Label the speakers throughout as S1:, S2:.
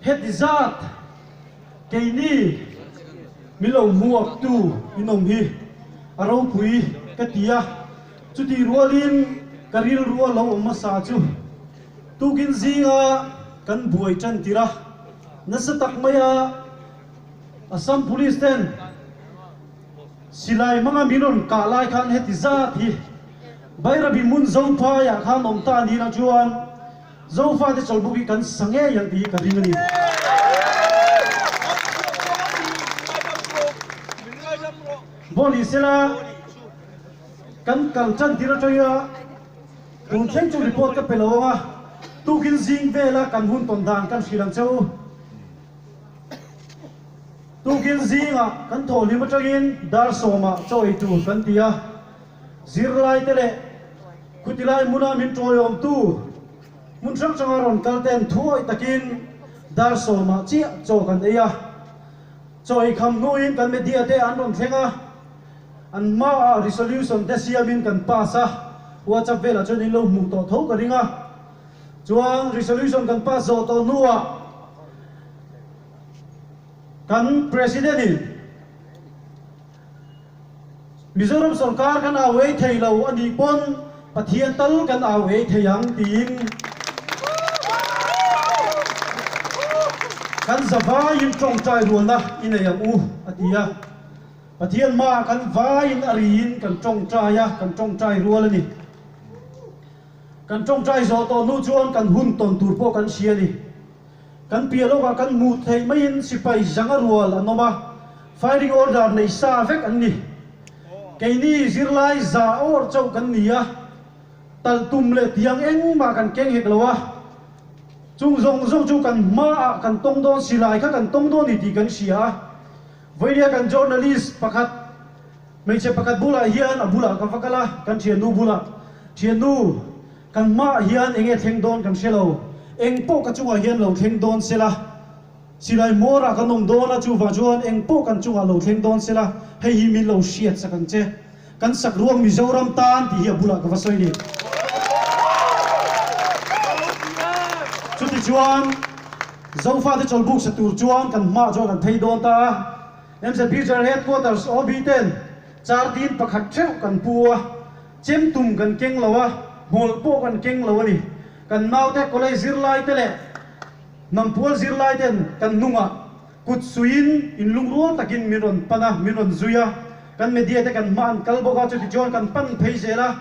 S1: Heti zat keini min lo hmuaktu in awm hi a ropui ka ti a, chutih rualin ka rilru a lo awm hmasa chu tukin zinga kan buai tan tir a, nasa tak maia Assam Police ten silai hmanga min rawn kah lai khan heti zat hi Bairabi hmun Zophaiah khan awm ta ni lah chuan Zofate chawlhbuk hi kan sa ngei ang tih hi ka ring a ni. Baw ni sela kan kal tan tir atanga tun thleng chu report ka pe lo ang a, tukin zing vela kan hun tawn dan kan hrilh ang che u. Tukin zingah kan thawhhlim atangin dar sawmah chaw ei tur kan ti a. Zirlaite leh khutilai hmuna min tawiawmtu hmun hrang hranga rawn kal ten thuawih takin dar sawmah chiah chaw kan ei a. Chaw ei kham hnuin kan media te an rawn thleng a, an hmaah resolution te siamin kan pass a, WhatsApp velah chuan in lo hmuh tawh tho ka ring a. Chuan resolution kan pass zawh tawh hnuah kan President in, Mizoram sorkar kan au ei thei lo a nih pawn Pathian tal kan au ei thei ang tiin kan zavaiin tawngtai rualna i nei ang u a ti a. Pathian hmaah kan vaiin a riin kan tawngtai a, kan tawngtai rual a ni. Kan tawngtai zawh tawh hnu chuan kan hun tawn tur pawh kan hria a ni. Kan piah lawkah kan hmuh theih maiin sipai zanga rual an awm a, firing order nei sa vek an ni. Keini zirlai za awr chauh kan ni a, talh tum leh tiang engmah kan keng hek lo a, chung zawng zawng chu kan hmaah kan tawng dawn silai kha kan tawng dawn ni tih kan hria a. Vawinia kan journalist pakhat, hmeichhe pakhat bulah hian a bulah ka va kal a, kan thiannu bulah, Thiannu, Kan hmaah hian eng nge thleng dawn kan hre lo, eng pawh ka chungah hian lo thleng dawn sela, silai hmawrah kan awm dawn a, chuvang chuan eng pawh kan chungah lo thleng dawn sela, hei hi min lo hriat sak ang che. Kan sak ruang Mizoram tan tih hi a bulah ka va sawi ni. Chutichuan, Zofate chawlhbuk sa tur chuan kan hmaah chuan kan phei dawn ta a, MZP General Headquarters OB ten char tin pakhat theuh kan pu a, Chem tum kan keng lo a, hmawlh pawh kan keng lo a ni. Kan naute college zirlai te leh hnampual zirlai ten kan hnungah kut suiin inlungrual takin min rawn pan a, min rawn zui a. Kan media te kan hma an kal bawk a, chutichuan kan pan phei zel a.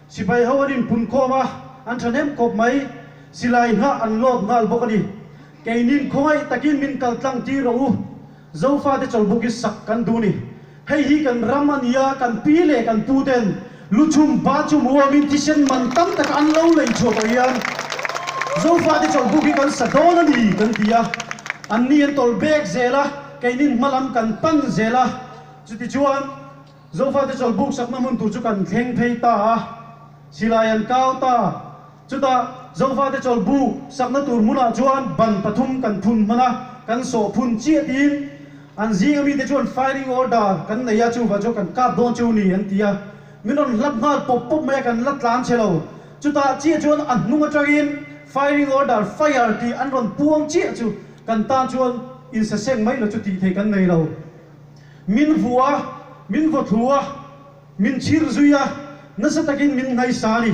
S1: Sipai ho an inpunkhawm a, an thahnem khawp mai. Silai nghah an lawt nghal bawk a ni. Keinin khawngaih takin min kal tlang tir rawh u. Zofate chawlhbuk hi sak kan duh ni. Hei hi kan ram a nia, kan pi leh kan pu ten luchhum, bachum uamin thisen man tam taka an lo lei chhuah tawh hian Zofate chawlhbuk hi kan sa dawn a ni kan ti a. An ni an tawlh bek zel a, keinin hma lam kan pan zel a. Chutichuan Zofate chawlhbuk sakna hmun tur chu kan thleng phei ta a, silai an kau ta. Chutah Zofate chawlhbuk sakna tur hmunah chuan ban pathum kan phun hman a, kan sawh phun chiah tiin an zinga mite chuan firing order kan nei a, chuvah chuan kan kap dawn chu ni an ti a. Min rawn hlap nghal pawp pawp mai a, kan la tlan che lo. Chutah chiah chuan a hnung atangin firing order fire tih an rawn puang chiah chu kan tan chuan insaseng mai lo chu tih theih kan nei lo. Min vua a, min vaw thlu a, min chhir zui a, nasa takin min ngaisa a ni.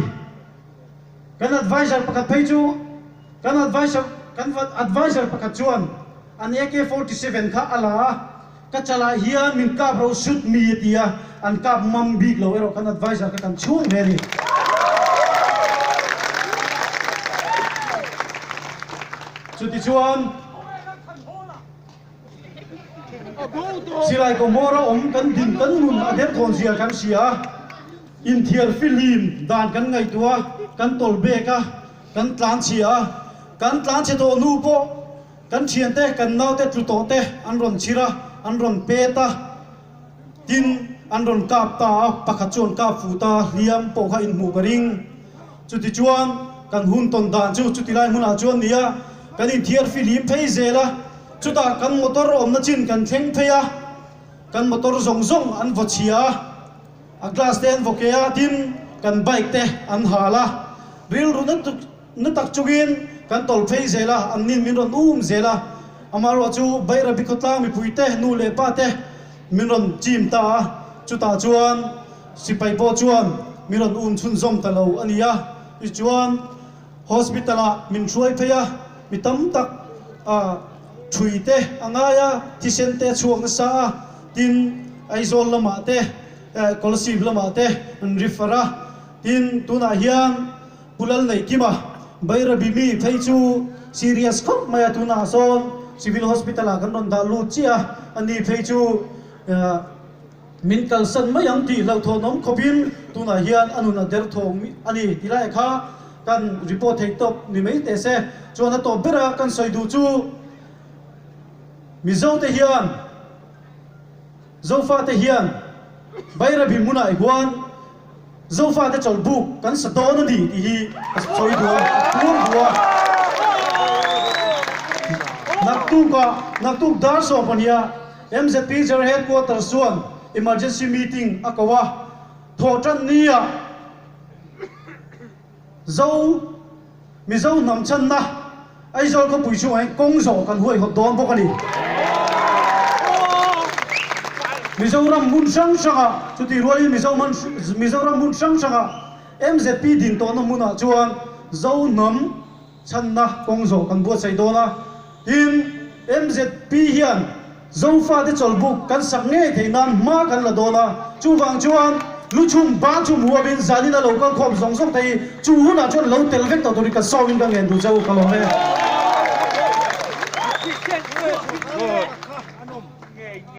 S1: Kan adviser pakhat phei chu kan adviser kan adviser pakhat chuan an AK 47 kha a la a, ka chalah hian min kap ro sut mi a ti a, an kap mam bik lo erawh kan adviser kha kan chhung ve a ni. Chutichuan Silai Gomorrah awm kan din kan nun a derthawn zia kan hria a. Inthiar fihlim dan kan ngaihtuah a, kan tawlh bek a, kan tlanchhia a, kan tlanchhe tawh hnu pawh kan thiante, kan naute tlu tawh te an rawn chhir a, an rawn pet a, tin an rawn kap ta a, pakhat chu an kap fuh ta, hliam pawh kha inhmuh ka ring. Chutichuan kan hun tawn dan chu chuti lai hmunah chuan nia kan inthiar fihlim phei zel a, chutah kan motor awmna chin kan thleng phei a, kan motor zawng zawng an vaw chhia a. A glass te an vaw ke a, tin kan bike te an hal a, rilru na tuk na tak chungin kan tawlh phei zel a, an nin min rawn um zel a. Amaherawh chu Bairabi khawtlang mipuite nu leh pa te min rawn chim ta a, chutah chuan sipai pawh chuan min rawn um chhunzawm ta lo a ni a. Tichuan hospital ah min hruai phei a, mi tam tak thui te a ngai a, thisen te a chhuak nasa a, tin Aizawl lamah te Kolasib lamah te an refer a, tin tunah hian Pu Lalneihkima Bairabi mi phei chu serious khawp mai a, tunah sawn Civil Hospital ah kan rawn dah lut chiah a, ani phei chu min kalsan mai ang tih hlauhthawnawm khawpin tunah hian a nun a derthawng a ni ti lai kha kan report theih tawp ni mai teh se. Chuan a tawp bera kan sawi duh chu Mizote hian Zofate hian Bairabi hmunah hian Zofate chawlhbuk kan sa dawn a ni tih hi ka sawi duh a, puang duh a. Naktukah, naktuk dar sawm pahniha MZP General Headquarters chuan emergency meeting a ko a, thawh tan nia Zo Mizo hnam chhanna Aizawl khawpui chhungah hian kawng zawh kan huaihawt dawn bawk a ni. Mizoram hmun hrang hrangah chutih rualin Mizo hman Mizoram hmun hrang hrangah MZP din tawhna hmunah chuan Zo hnam chhanna kawng zawh kan buatsaih dawn a. Tin, MZP hian Zofate chawlhbuk kan sak ngei theih nan hma kan la dawn a, chuvang chuan luchhum banchhum huamin zanin a lo kal khawm zawng zawng te hi chu hunah chuan lo tel vek tawh turin ka sawmin ka ngen duh che u ka lawm e.